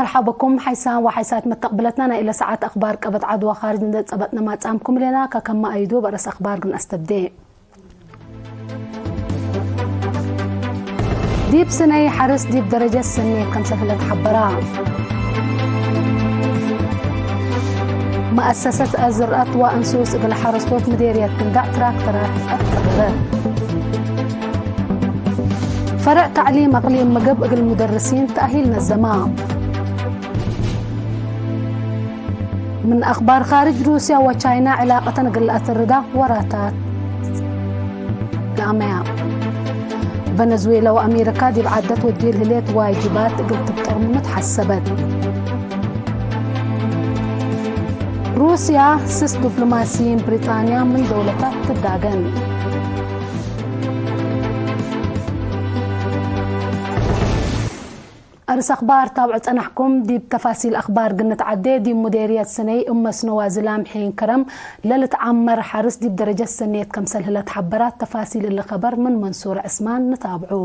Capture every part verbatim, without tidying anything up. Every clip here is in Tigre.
መርሐበኩም ሓይሳም ወሓይሳት መተቅብለትና፣ ናይ እለ ሰዓት አክባር ቀበት ዐድ ወካርጅ እንዴ ጸበጥነ ማጻምኩም ሌና፣ ከከመ አይዶ በረስ አክባር ግን አስተብዴ። ዲብ ስነይ ሐርስ ዲብ ደረጀት ሰኔት ከምሰል ህለ ተሐበራ። መአሰሰት አዝርአት ወአንሱስ እግል ሐረስቶት ምዴርየት ግንዳዕ ትራክተራት አትቀረረት። ፈረዕ ተዕሊም አቅሊም ምግብ እግል ሙደርሲን ተአሂል ነዘማ። ምን አክባር ካርጅ፣ ሩስያ ወቻይና ዕላቀተን እግል ለአትርዳ ወራታት ለአመያ። ቨነዝዌላ ወአሜሪካ ዲብ ዓደት ወዲል ህሌት ዋጅባት እግል ትብጠር ምኑ ተሐሰበት። ሩስያ ስስ ዲፕሎማሲይን ብሪጣንያ ምን ደውለታት ትዳገን። አርስ አክባር ታብዑ ጸናሕኩም። ዲብ ተፋሲል አክባር ግንትዓዴ። ዲብ ሙዴርየት ስነይ እብ መስኖ ወዝላም ሒን ከረም ለልትዓመር ሐርስ ዲብ ደረጀት ሰኔት ከምሰል ህለ ተሐበራት። ተፋሲል እሊ ከበር ምን መንሱር ዕስማን ንታብዑ።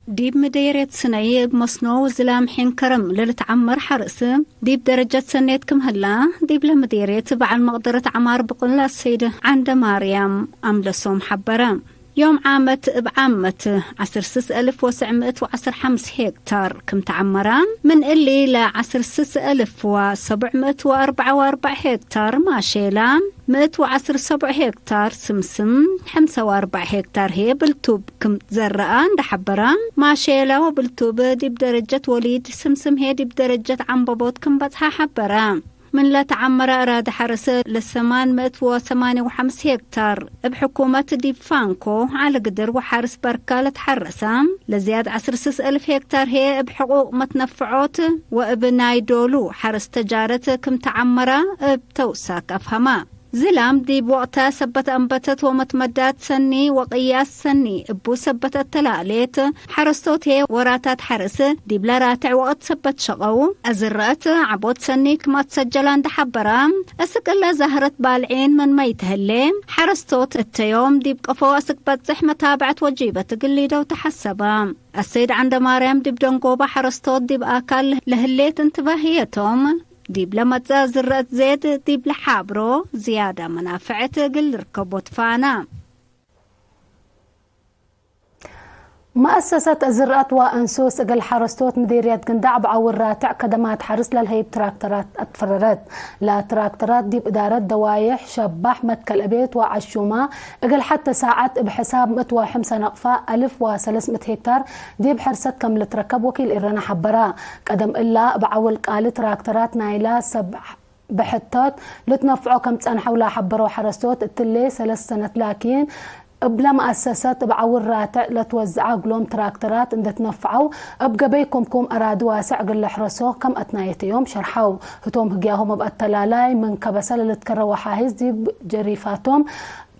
ዲብ ምዴርየት ስነይ እብ መስኖ ወዝላም ሒን ከረም ለልትዓመር ሐርስ ዲብ ደረጀት ሰኔት ክም ህላ፣ ዲብለ ምዴርየት በዐል መቅደረት ዐማር ብቁል አሰይድ ዐንደማርያም አምለሶም ሐበረ። ዮም ዓመት እብ ዓመት ዐስር ስስ አልፍ ወስዕ ምእት ወዐስር ሐምስ ሄክታር ክም ተዐመረ፣ ምን እሊ ለዐስር ስስ አልፍ ወሰቡዕ ምእት ወአርበዕ ወአርበዕ ሄክታር ማሼላ፣ ምእት ወዐስር ሰቡዕ ሄክታር ስምስም፣ ሐምሳ ወአርበዕ ሄክታር ህዬ ብልቱብ ክም ዘረአ እንደ ሐበረ፣ ማሼላ ወብልቱብ ዲብ ደረጀት ወሊድ፣ ስምስም ህዬ ዲብ ደረጀት ዐንበቦት ክም በጽሐ ሐበረ። ምን ለተዐመረ አራዲ ሐርስ ለሰማን ምእት ወሰማንየ ወሐምስ ሄክታር እብ ሕኩመት ዲብ ፋንኮ ዐሊ ግድር ወሐርስ በርካ ለተሐረሰ፣ ለዝያድ ዐስር ስስ እልፍ ሄክታር ህዬ እብ ሕቁቅ መትነፍዖት ወእብ ናይ ዶሉ ሐርስ ተጃረት ክም ተዐመረ እብ ተውሳክ አፍሀመ። ዝላም ዲብ ወቅተ ሰበት አንበተት ወመትመዳት ሰኒ ወቅያስ ሰኒ እቡ ሰበት አተላሌት፣ ሐረስቶት ህዬ ወራታት ሐርስ ዲብለ ራትዕ ወቅት ሰበት ሸቀው፣ አዝረአት ዐቦት ሰኒ ክም አትሰጀላ እንደ ሐበረ፣ እስክ እለ ዛህረት ባልዒን ምንመ ኢተህሌ፣ ሐረስቶት እተ ዮም ዲብ ቀፎ እስክ በጽሕ መታብዐት ወጂበት እግል ሊደው ተሐሰበ። አሰይድ ዐንደማርያም ዲብ ደንጎበ ሐረስቶት ዲብ አካል ለህሌት እንትባህየቶም፣ ዲብ ለመጽአ ዝረአት ዜድ ዲብ ለሓብሮ ዝያዳ መናፍዐት እግል ልርከቦ ትፋነ። መአሰሰት ዝርአት ወአንሱስ እግል ሐረስቶት ምዴርየት ግንዳዕ እብ ዐውር ራትዕ ከደማት ሐርስ ለልሀይብ ትራክተራት አትፈረረት። ለትራክተራት ዲብ እዳረት ደዋዬሕ ሸባሕ፣ መትከል እቤት ወዐሹማ እግል ሐቴ ሳዐት እብ ሕሳብ ምእት ወሐምሳ ነቅፋ አልፍ ወሰለስ ምእት ሄክታር ዲብ ሕርሰት ከም ልትረከብ ወኪል ኤረና ሐበራ። ቀደም እላ እብ ዐውል ቃሊ ትራክተራት ናይላ ሰብ ብሕቶት ልትነፍዖ ከም ጸንሐው ለሐበረው ሐረስቶት፣ እትሌ ሰለስ ሰነት ላኪን እብለ መአሰሰት እብ ዐውር ራትዕ ለትወዝዐ እግሎም ትራክተራት እንዴ ትነፍዐው፣ እብ ገበይ ክምኩም አራዲ ዋስዕ እግል ለሕረሶ ከም አትናየተዮም ሸርሐው። ህቶም ህግያሆም እብ አተላላይ ምን ከበሰ ለልትከረ ወሓሂዝ ዲብ ጀሪፋቶም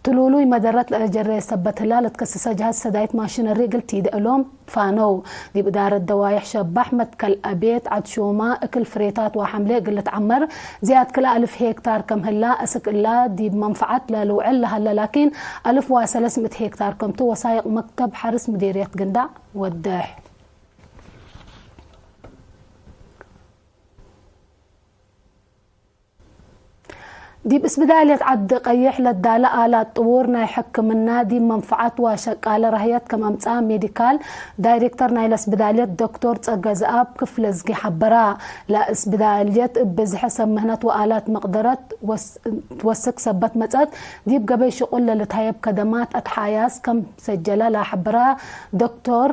ትሉሉይ መደረት ለአጀሬ ሰበት ህላ ለትከሰሰ ጀሀዝ ሰዳይት ማሽነሪ እግል ቲደ እሎም ፋነው። ዲብ እዳረት ደዋዬሕ ሸባሕ፣ መትከል አቤት፣ ዐድ ሹማ እክል ፍሬታት ወሐምሌ እግል ልትዐመር ዝያድ ክልኤ አልፍ ሄክታር ከም ህላ፣ እስክ እላ ዲብ መንፈዐት ለልውዕል ለሀለ ላኪን አልፍ ወሰለስ ምእት ሄክታር ከምቱ ወሳይቅ መክተብ ሐርስ ምዴርየት ግንዳዕ ወደሕ። ዲብ እስብዳልየት ዐዲ ቀይሕ ለዳለ አላት ጥዉር ናይ ሕክምና ዲብ መንፈዐት ወሸቃለ ራህየት ከም አምጽአ ሜዲካል ዳይሬክተር ናይለ እስብዳልየት ዶክቶር ጸገዘኣብ ክፍለዝጊ ሐበራ። ለእስብዳልየት እብ ብዝሐ ሰብ ምህነት ወአላት መቅደረት ወስ-፣ ትወስክ ሰበት መጸት፣ ዲብ ገበይ ሽቁል ለልትሀየብ ከደማት አትሓያስ ከም ሰጀለ ለሐበራ ዶክቶር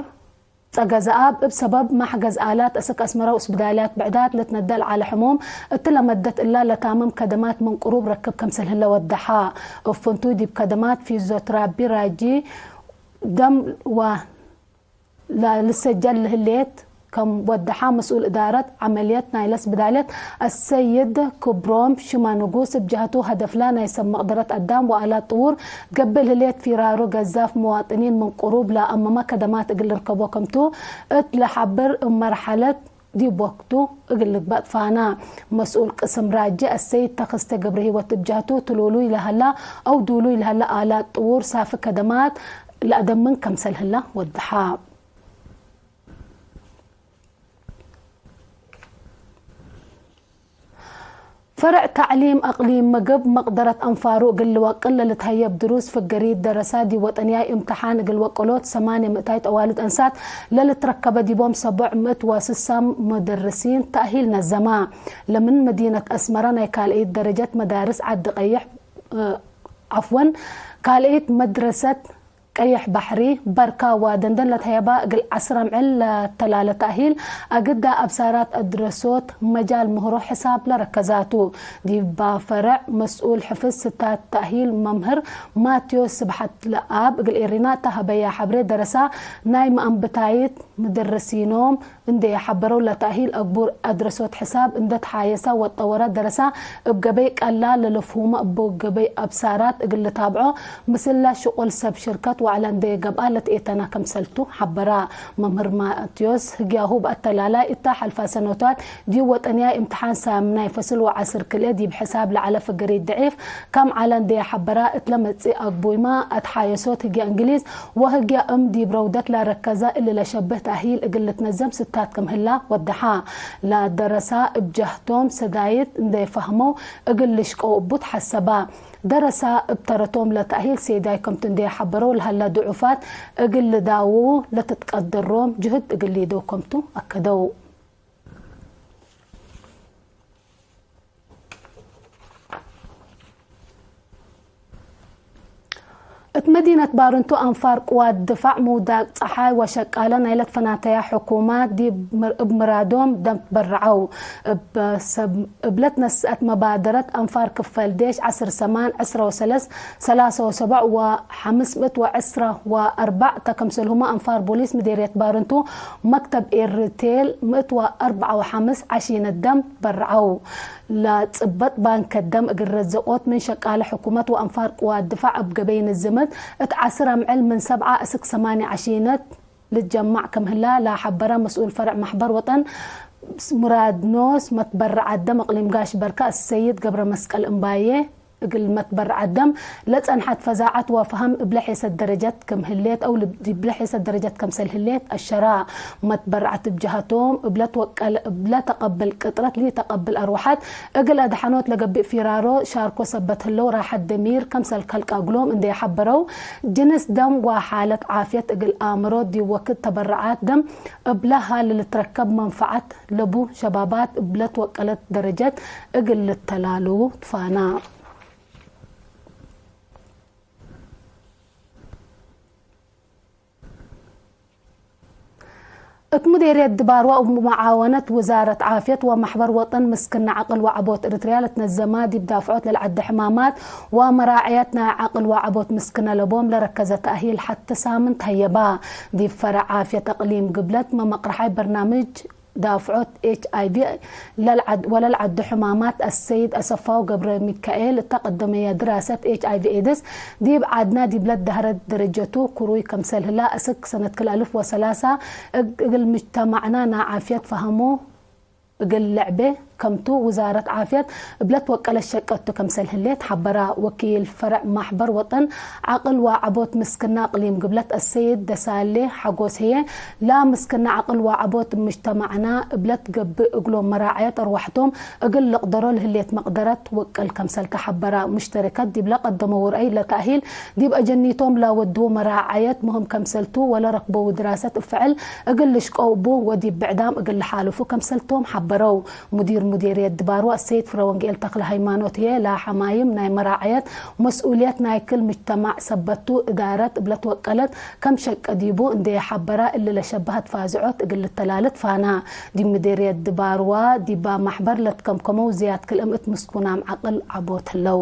ጸገዘኣብ፣ እብ ሰበብ መሕገዝ አላት እስክ አስመረ ወእስብዳልያት ብዕዳት ልትነደል ዐለ ሕሙም፣ እትለ መደት እላ ለታምም ከደማት ምን ቅሩብ ረክብ ከምሰል ህለ ወደሐ። እብ ፍንቱይ ዲብ ከደማት ፊዝዮትራቢ፣ ራጂ፣ ደም ወ-፣ ለልሰጀል ለህሌት ከም ወደሐ መስኡል እዳረት ዐመልየት ናይለ እስብዳልየት አሰይድ ክብሮም ሽማንጉስ እብ ጀሀቱ፣ ሀደፍላ ናይ ሰብ መቅደረት አዳም ወአላት ጥዉር ገብእ ለህሌት ፊራሩ ገዛፍ መዋጥኒን ምን ቅሩብ ለአመመ ከደማት እግል ልርከቦ ከምቱ እት ለሐብር፣ እብ መርሐለት ዲብ ወቅቱ እግል ልግበእ ትፋና። መስኡል ቅስም ራጂ አሰይድ ተክስተ ገብረሂወት እብ ጀህቱ፣ ትሉሉይ ለሀላ አው ዱሉይ ለሀላ አላት ጥዉር ሳፊ ከደማት ለአደምን ከምሰል ህለ ወደሐ። ፈርዕ ተዕሊም አቅሊም ምግብ መቅደረት አንፋሩ እግል ልወቅል ለልትሀየብ ድሩስ ፍገሪት ደረሳ ዲብ ወጠንያይ እምተሓን እግል ወቀሎት ሰማንየ ምእታይት አዋልድ አንሳት ለልትረከበ ዲቦም ሰቦዕ ምእት ወስሳ ሙደርሲን ተእሂል ነዘማ። ለምን መዲነት አስመረ ናይ ካልአይት ደረጀት መዳርስ ዐዲ ቀይሕ፣ ዐፍወን፣ ካልአይት መድረሰት ቀይሕ ባሕሪ፣ በርካ ወደንደን ለተሀየባ እግል ዐስር አምዕል ለተላለ ተእሂል አግዳ አብሳራት አድረሶት መጃል ምህሮ ሕሳብ ለረከዛቱ። ዲባ ፈረዕ መስኡል ሕፍዝ ስታት ተእሂል መምህር ማቴዎስ ስብሐት ለአብ እግል ኤሪና እተ ሀበያ ሐብሬ ደረሳ ናይ መአንብታይት ምድርሲኖም እንዴ ሐበረው ለተእሂል አግቡር አድረሶት ሕሳብ እንዴ ተሓየሳ ወጠወራ ደረሳ እብ ገበይ ቀላል ለልፍሁመ እቡ ገበይ አብሳራት እግል ልታብዖ ምስላ ሽቁል ሰብ ሽርከት ወዕለ እንዴ ገብአ ለትኤተና ክምሰልቱ ሐበራ። መምህር ማቴዎስ ህግያሁ በአተላላይ እታ ሐልፋ ሰኖታት ዲብ ወጠንያይ እምትሓን ሳምናይ ፈስል ወዐስር ክልኤ ዲብ ሕሳብ ለዐለ ፍገሪት ደዒፍ ከም ዐለ እንዴ ሐበራ እት ለመጽእ አግቡይማ አትሓየሶት ህግየ እንግሊዝ ወህግየ እም ዲብ ረውደት ለረከዘ እሊ ለሸብህ ተእሂል እግል ልትነዘም ስታት ክም ህላ ወደሓ። ለደረሳ እብ ጀህቶም ሰዳይት እንዴ ፈህመው እግል ልሽቀው እቡ ተሐሰባ። ደረሳ እብ ተረቶም ለተእሂል ሴዳይ ከምቱ እንዴ ሐበረው ለሀላ ድዑፋት እግል ልዳውው ለትትቀደሮም ጅህድ እግል ሊደው ከምቱ አከደው። እት መዲነት ባርንቱ አንፋር ቅዋት ድፋዕ ምውዳቅ ጸሓይ ወሸቃለ ናይለት ፈናተያ ሕኩማት ዲብ ምር-፣ እብ ምራዶም ደም ትበረዐው። እብ ሰብ-፣ እብለት ነስአት መባደረት አንፋር ክፈል ዴሽ ዐስር ሰማን ዐስረ ወሰለስ ሰላሰ ወሰብዕ ወሐምስ ምእት ወዐስረ ወአርበዕ ተ። ክምሰልሁመ አንፋር ቦሊስ ምዴርየት ባርንቱ መክተብ ኤርቴል ምእት ወአርበዕ ወሐምስ ዐሺነት ደም በርዐው። ለጽበጥ ባንከ ደም እግል ረዘቆት ምን ሸቃለ ሕኩመት ወአንፋር ቅዋት ድፋዕ እብ ገበይ ንዝምት እት ዐስር አምዕል ምን ሰብዓ እስክ ሰማንየ ዐሺነት ልትጀማዕ ክም ህላ ለሐበረ መስኡል ፈርዕ ማሕበር ወጠን ሙራድኖስ መትበረዓት ደም እቅሊም ጋሽ በርካ አሰይድ ገብረ መስቀል እምባዬ፣ እግል መትበረዓት ደም ለጸንሐት ፈዛዐት ወፈሀም እብለ ሔሰት ደረጀት ክም ህሌት አው ልብ-፣ ዲብለ ሔሰት ደረጀት ክምሰል ህሌት አሸራ። መትበረዓት እብ ጀሀቶም እብለ ትወቀል፣ እብለ ተቀብል ቅጥረት ሊተቀብል አርወሐት እግል አድሐኖት ለገብእ ፊራሮ ሻርኮ ሰበት ህለው ራሐት ደሚር ክምሰል ከልቀ እግሎም እንዴ ሐበረው፣ ጅንስ ደም ወሓለት ዓፍየት እግል አምሮ ዲብ ወክድ ተበረዓት ደም እብለ ሀል ልትረከብ መንፈዐት ለቡ ሸባባት እብለ ትወቀለት ደረጀት እግል ልተላሉ ትፋና። እት ሙዴርየት ድባርዋ እብ መዓወነት ውዛረት ዓፍየት ወመሕበር ወጠን ምስክነ ዐቅል ወዐቦት እርትርያ ለትነዘማ ዲብ ዳፍዖት ለልዐደ ሕማማት ወመራዕየት ናይ ዐቅል ወዐቦት ምስክነ ለቦም ለረከዘ ተእሂል ሐቲ ሳምን ተሀየባ። ዲብ ፈረዕ ዓፍየት አቅሊም ግብለት መመቅረሓይ በርናምጅ ዳፍዖት ኤች አይ ቪ ለልዐድ-፣ ወለልዐዱ ሕማማት አሰይድ አሰፋው ገብረ ሚካኤል እተ ቀደመየ ድራሰት ኤች አይ ቪ ኤድስ ዲብ ዐድና ዲብ ለትደሀረት ደረጀቱ ክሩይ ከምሰል ህላ፣ አስክ ሰነት ክል አልፍ ወሰላሳ እግ-፣ እግል ምጅተማዕና ናይ ዓፍየት ፈሀሙ እግል ልዕቤ ከምቱ ውዛረት ዓፍየት እብለ ትወቀለት ሸቀቱ ከምሰል ህሌት ሐበራ። ወኪል ፈረዕ ማሕበር ወጠን ዐቅል ወዐቦት ምስክና እቅሊም ግብለት አሰይድ ደሳሌ ሐጎስ ህዬ፣ ለምስክና ዐቅል ወዐቦት እብ ምጅተማዕና እብለ ትገብእ እግሎም መራዐየት አርወሐቶም እግል ልቅደሮ ለህሌት መቅደረት ትወቅል ከምሰል ተሐበራ። ሙሽተረከት ዲብለ ቀደመው ረአይ ለተእሂል ዲብ አጀኒቶም ለወድዉ መራዐየት ምህም ከምሰልቱ ወለረክበው ድራሰት እብ ፍዕል እግል ልሽቀው እቡ ወዲብ ብዕዳም እግል ለሓልፉ ከምሰልቶም ሐበረው። ሙዲር ሙዴርየት ድባርዋ አሰይድ ፍረወንጌል ተክለሃይማኖት ህዬ፣ ለሐማይም ናይ መራዐየት መስኡልየት ናይ ክል ምጅተማዕ ሰበት ቱ፣ እዳረት እብለ ትወቀለት ከም ሸቀ ዲቡ እንዴ ሐበራ፣ እሊ ለሸበሀት ፋዝዖት እግል ልተላለት ፋና። ዲብ ሙዴርየት ድባርዋ ዲባ ማሕበር ለትከምከመው ዝያድ ክልኤ ምእት ምስኩናም ዐቅል ዐቦት ህለው።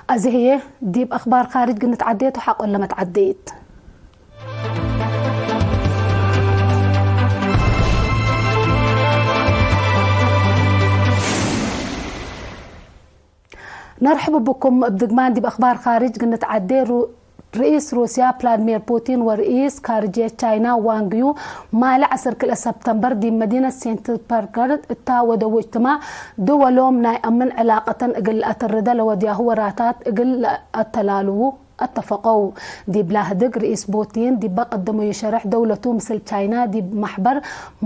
አዜ ህዬ ዲብ አክባር ካርጅ ግንትዐዴ ቱ፣ ሐቆ ለመትዐዴት። ነርሕብ ብኩም። እብ ድግማን ዲብ አክባር ካርጅ ግንትዐዴ ሩ-፣ ርኢስ ሩስያ ፕላድሚር ፑቲን ወርኢስ ካርጅየት ቻይና ዋንግ ዩ ማሌ ዐስር ክልኤ ሰብተምበር ዲብ መዲነት ሴንት ፒተርበርግ እታ ወደዉ እጅትማዕ፣ ድወሎም ናይ አምን ዕላቀተን እግል ለአተርደ ለወድያሁ ወራታት እግል ለአተላልዉ አተፈቀው። ዲብላ ህድግ ርኢስ ፑቲን ዲበ ቀደመዩ ሸርሕ፣ ደውለቱ ምስል ቻይና ዲብ መሕበር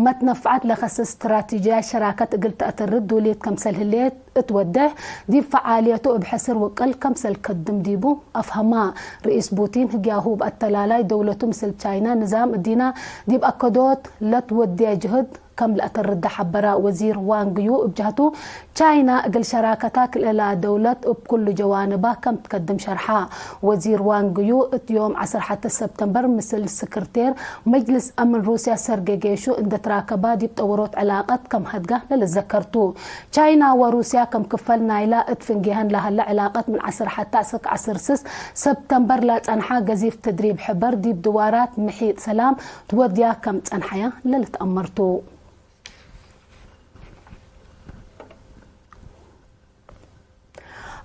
መትነፍዐት ለከስስ ስትራቴጂያይ ሸራከት እግል ተአተርድ ዱልየት ከምሰል ህሌት እት ወዴሕ፣ ዲብ ፈዓልየቱ እብ ሕስር ውቅል ከምሰል ከድም ዲቡ አፍሀማ። ርኢስ ፑቲን ህግያሁ እብ አተላላይ ደውለቱ ምስል ቻይና ንዛም እዲና ዲብ አከዶት ለትወድየ ጅህድ ከም ለአተርደ ሐበረ። ወዚር ዋንግ ዩ እብ ጀህቱ፣ ቻይና እግል ሸራከታ ክልኤላ ደውለት እብ ኩሉ ጀዋንባ ከም ትከድም ሸርሐ። ወዚር ዋንግ ዩ እት ዮም ዐስር ሐተ ሰብተምበር ምስል ስክርቴር መጅልስ አምን ሩስያ ሰርጌ ጌሹ እንደ ትራከባ ዲብ ጠውሮት ዕላቀት ከም ሀድጋ ለልዘከር ቱ። ቻይና ወሩስያ ከም ክፈል ናይላ እት ፍንጌሀን ለሀለ ዕላቀት ምን ዐስር ሐተ እስክ ዐስር ስስ ሰብተምበር ለጸንሐ ገዚፍ ተድሪብ ሕበር ዲብ ድዋራት ምሒጥ ሰላም ትወድያ ከም ጸንሐያ ለልትአመር ቱ።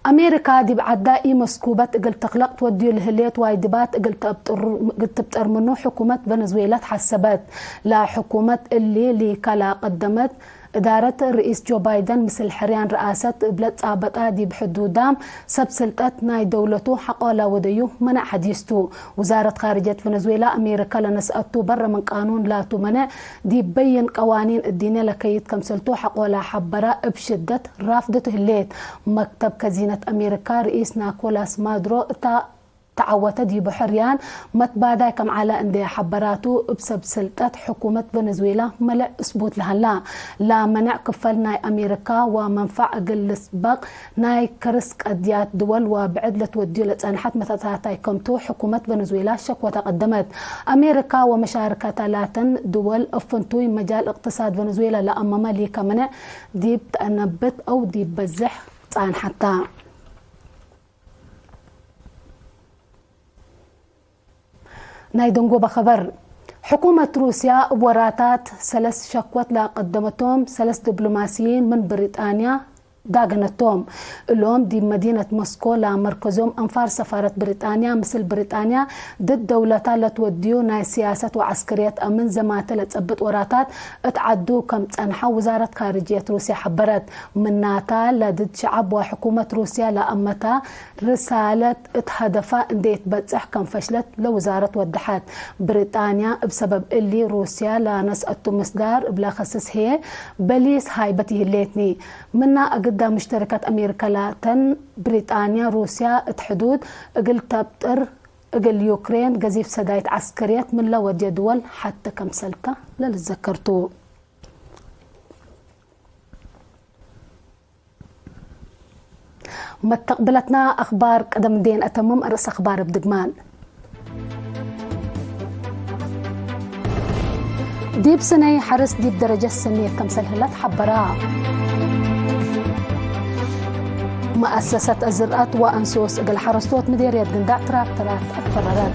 አሜሪካ ዲብ ዐዳ ኢመስኩበት እግል ትክለቅ ትወድዩ ለህሌት ዋይድባት እግል ተብጥር-፣ እግል ትብጠር ምኑ ሕኩመት ቨነዝዌላ ተሐሰበት። ለሕኩመት እሊ ሊካ ለቀደመት እዳረት ርኢስ ጆ ባይደን ምስል ሕርያን ረአሰት እብ ለትጻበጣ ዲብ ሕዱዳም ሰብ ስልጠት ናይ ደውለቱ ሐቆ ለወደዩ መነዕ ሐዲስ ቱ። ውዛረት ካርጅየት ቨነዝዌላ አሜሪካ ለነስአቱ በረ ምን ቃኑን ላቱ መነዕ ዲብ በይን ቀዋኒን እዲነ ለከይድ ከምሰልቱ ሐቆ ለሐበራ እብ ሽደት ራፍደቱ ህሌት። መክተብ ከዚነት አሜሪካ ርኢስ ናኮላስ ማዱሮ እታ ተዐወተ ዲቡ ሕርያን መትባዳይ ከም ዐለ እንዴ ሐበራቱ፣ እብ ሰብ ስልጠት ሕኩመት ቨነዝዌላ መልዕ እስቡት ለሀላ። ለመንዕ ክፈል ናይ አሜሪካ ወመንፈዕ እግል ልስበቅ ናይ ከርስ ቀድያት ድወል ወብዕድ ለትወድዩ ለጸንሐት መተታታይ ከምቱ ሕኩመት ቨነዝዌላ ሸክወት አቀደመት። አሜሪካ ወመሻርከታ ላተን ድወል እብ ፍንቱይ መጃል እቅትሳድ ቨነዝዌላ ለአመመ ሊከ መንዕ ዲብ ተአነብት አው ዲብ በዝሕ ጸንሐታ። ናይ ደንጎበ ኸበር። ሕኩመት ሩስያ እብ ወራታት ሰለስ ሸክወት ለቀደመቶም ሰለስ ዲፕሎማስይን ምን ብሪጣንያ ዳገነቶም። እሎም ዲብ መዲነት ሞስኮ ለመርከዞም አንፋር ሰፋረት ብሪጣንያ፣ ምስል ብሪጣንያ ድድ ደውለታ ለትወድዩ ናይ ስያሰት ወዐስክርየት አምን ዘማተ ለጸብጥ ወራታት እት ዐዱ ከም ጸንሐ ውዛረት ካርጅየት ሩስያ ሐበረት። ምናታ ለድድ ሸዐብ ወሕኩመት ሩስያ ለአመታ ርሳለት እት ሀደፋ እንዴ ትበጽሕ ከም ፈሽለት ለውዛረት ወደሐት። ብሪጣንያ እብ ሰበብ እሊ ሩስያ ለነስአቱ ምስዳር እብለ ከስስ ህዬ በሊስ ሃይበት ይህሌትኒ። ምና እግዳ ሙሽተሪከት አሜሪካ ላተን ብሪጣንያ ሩስያ እት ሕዱድ እግል ተብጥር እግል ዩክሬን ገዚፍ ሰዳይት ዐስከርየት ምን ለወድየ ድወል ሐቴ ከምሰልከ ለልዘከር ቱ። መተቅብለትና አክባር ቀደም እንዴ ነአተምም፣ አርእስ አክባር እብ ድግማል። ዲብ ስነይ ሐርስ ዲብ ደረጀት ሰኔት ከምሰል ህለት ሐበራ። መአሰሰት አዝርአት ወአንሶስ እግል ሐረስቶት ምዴርየት ግንዳዕ ትራክተራት አትፈረረት።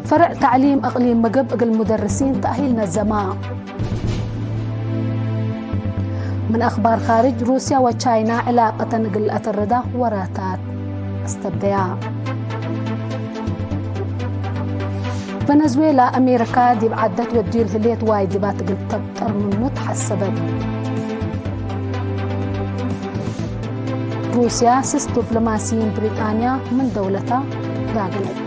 ፈርዕ ተዕሊም እቅሊም ምግብ እግል ሙደርሲን ተእሂል ነዘማ። ምን አክባር ካርጅ፣ ሩስያ ወቻይና ዕላቀተን እግል ለአተርዳ ወራታት አስተብደያ። ቨነዝዌላ፣ አሜሪካ ዲብ ዐደት ወዲል ህሌት ዋይጅባት እግል ተብጠር ምኑ ተሐሰበት። ሩስያ ስስ ዲፕሎማስይን ብሪጣንያ ምን ደውለታ ዳግነት።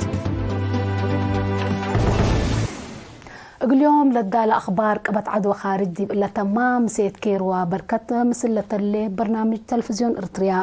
እግልዮም ለዳለ አክባር ቅበት ዐድ ወካርጅ ዲብ እለ ተማም፣ ምሴት ኬር ወበርከት ምስል ለተሌ በርናምጅ ተለፍዝዮን እርትርያ።